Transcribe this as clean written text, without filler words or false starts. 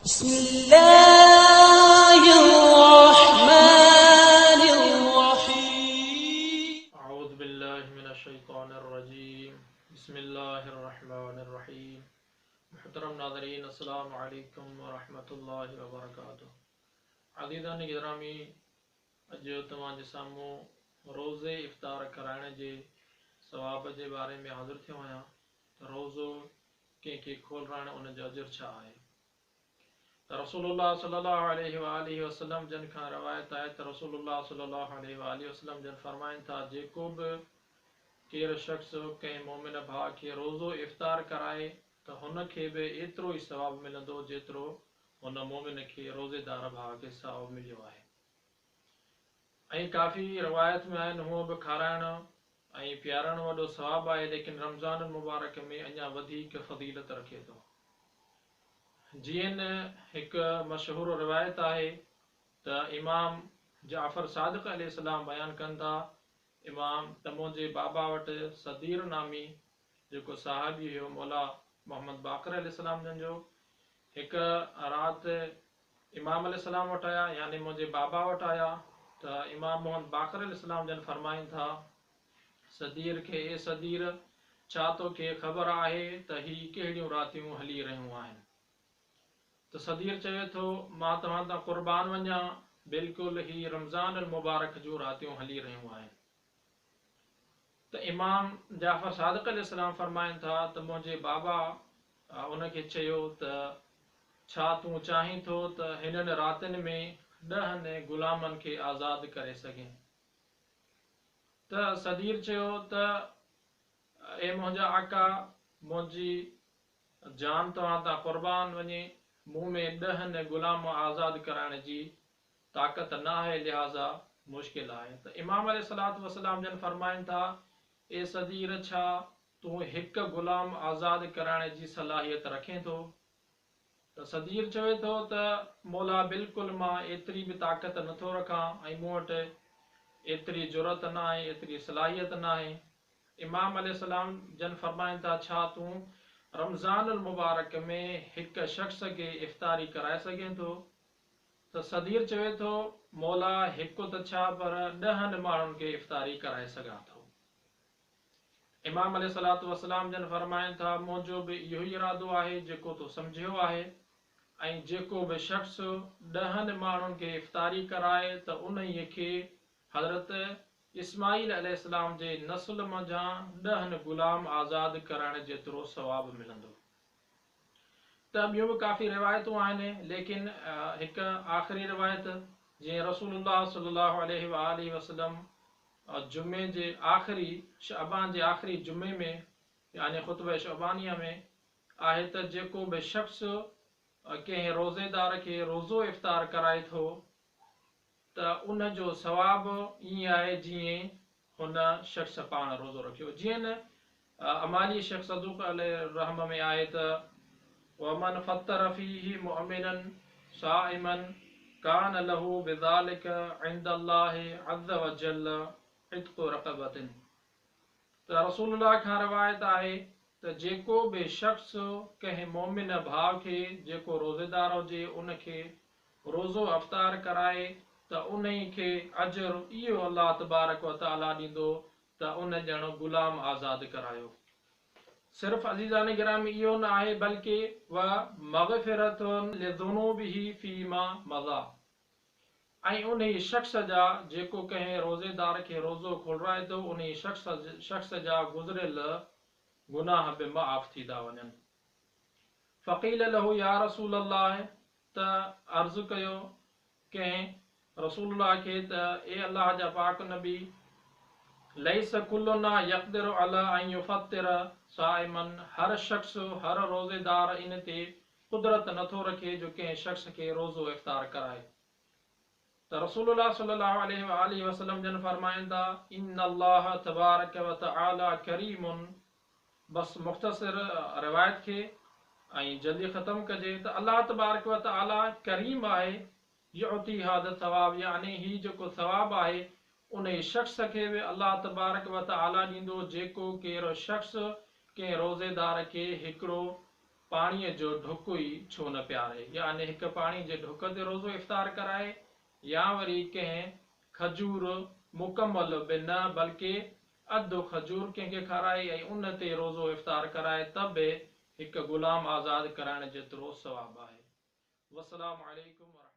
بسم الله الرحمن الرحيم. اعوذ بالله من الشيطان الرجيم. بسم الله الرحمن الرحيم. محترم ناظرين، السلام عليڪم ورحمة الله وبرڪاته. عزيزان گرامي، اڄ توهان جي سامهون روزي افطار ڪرائڻ جي ثواب جي باري ۾ حاضر ٿيو آهيان ته روزو ڪنهن کي کولرائڻ ان جو اجر ڇا آهي. ته رسول الله صلي الله عليه واٰله وسلم جن کان روايت آهي ته رسول الله صلي الله عليه واٰله وسلم جن فرمائن ٿا، جيڪو به ڪير شخص ڪنهن مؤمن ڀاء کي روزو افطار ڪرائي ته هن کي به ايترو ئي ثواب ملندو جيترو هن مؤمن کي روزيدار ڀاء کي ثواب مليو آهي. ۽ ڪافي روايت ۾ آهن هونء به کارائڻ ۽ پيارڻ وڏو ثواب آهي ليڪن رمضان المبارڪ ۾ اڃا وڌيڪ فضيلت رکي ٿو. جيئن هڪ مشهور روايت آهي ته امام جعفر صادق عليه السلام بيان ڪن ٿا، امام ته منهنجي بابا وٽ صدير نامي جيڪو صحابي هيو مولا محمد باقر عليه السلام جن جو، هڪ رات امام عليه السلام وٽ آيا يعني منهنجي بابا وٽ آيا ته امام محمد باقر عليه السلام جن فرمائن ٿا صدير کي اي صدير! ڇا توکي خبر آهي ته هي ڪهڙيون راتيون هلي رهيون آهن؟ ته صدير چوي ٿو مان توهان تان قربان وڃان بلڪل هي رمضان المبارڪ جون راتيون هلي رهيون آهن. ته امام جعفر صادق عليه السلام فرمائن ٿا ته منهنجي بابا ان کي چيو ته ڇا تون چاهين ٿو ته هنن راتين ۾ ڏهن غلامن کي آزاد ڪري سگهين؟ ته صدير چيو ته اي منهنجا آقا منهنجي جان توهان تان قربان وڃي، مون ۾ ڏهن غلام آزاد ڪرائڻ جي طاقت نه آهي لهٰذا مشڪل آهي ته امام عليه الصلوة والسلام جن فرمائن ٿا، اي صدير ڇا تون هڪ غلام آزاد ڪرائڻ جي صلاحيت رکين ٿو؟ ته صدير چوي ٿو ته مولا بلڪل مان ايتري به طاقت نه ٿو رکان ۽ مون وٽ ايتري جرئت نه آهي ايتري صلاحيت نه آهي. امام عليه السلام جن فرمائن ٿا ڇا تون رمضان المبارڪ ۾ هڪ شخص کي افطاري ڪرائي سگهين ٿو؟ ته صدير چوي ٿو، مولا هڪ ته ڇا پر ڏهن ماڻهن کي افطاري ڪرائي سگهان ٿو. امام عليه الصلوة والسلام جن فرمائن ٿا، منهنجو به اهو ئي ارادو آهي جيڪو تو سمجهيو آهي ۽ جيڪو به شخص ڏهن ماڻهن کي افطاري ڪرائي ته انهيء کي حضرت اسماعيل عليه السلام جي نسل منجهان ڏهن غلام آزاد ڪرائڻ جيترو ثواب ملندو. ته ٻيون به ڪافي روايتون آهن ليڪن هڪ آخري روايت جيئن رسول الله صلي الله عليه واٰله وسلم جمعي جي آخري شعبان جي آخري جمعي ۾ يعني خطبه شعبانيه ۾ آهي ته جيڪو به شخص ڪنهن روزيدار کي روزو افطار ڪرائي ٿو ته ان جو ثواب ائين آهي جيئن هن شخص پاڻ روزو رکيو. جيئن امالي شيخ صدوق عليه الرحمة ۾ آهي ته، ومن فطر فيه مؤمنا صائما ڪان له بذلک عند الله عز وجل عتق رقبة ته رسول الله کان روايت آهي ته جيڪو به شخص ڪنهن مؤمن ڀاء کي جيڪو روزيدار هجي ان کي روزو افطار ڪرائي ته انهي کي اجر اهو الله تبارڪ و تعاليٰ ڏيندو ته ان ڄڻ غلام آزاد ڪرايو. صرف عزيزان گرامي اهو نه آهي بلڪه و مغفرة لذنوبه فيما مضيٰ ۽ انهي شخص جا جيڪو ڪنهن روزيدار کي روزو کولرائي ٿو انهي شخص جا گذريل گناهه به معاف ٿي ٿا وڃن. فقيل له يا رسول الله ته عرض ڪيو ڪنهن رسول الله کي ته اي الله جا پاڪ نبي! ليس ڪلنا يقدر علي ان يفطر صائما هر شخص، هر روزيدار ان تي قدرت نٿو رکي جو ڪنهن شخص کي روزو افطار ڪرائي. ته رسول الله صلي الله عليه واٰله وسلم جن فرمائن ٿا، ان الله تبارڪ وتعالي ڪريم بس مختصر روايت کي ۽ جلدي ختم ڪجي ته الله تبارڪ و تعالي ڪريم آهي يعطي هذا الثواب يعني هي جيڪو ثواب آهي انهي شخص کي به الله تبارڪ و تعالي ڏيندو جيڪو ڪير شخص ڪنهن روزيدار کي هڪڙو پاڻيء جو ڍڪ ئي ڇو نه پياري يعني هڪ پاڻي جي ڍڪ تي روزو افطار ڪرائي يا وري ڪنهن کجور مڪمل به نه بلڪه اڌ کجور ڪنهن کي کارائي ۽ ان تي روزو افطار ڪرائي ته به هڪ غلام آزاد ڪرائڻ جيترو ثواب آهي. والسلام عليڪم ورحمة.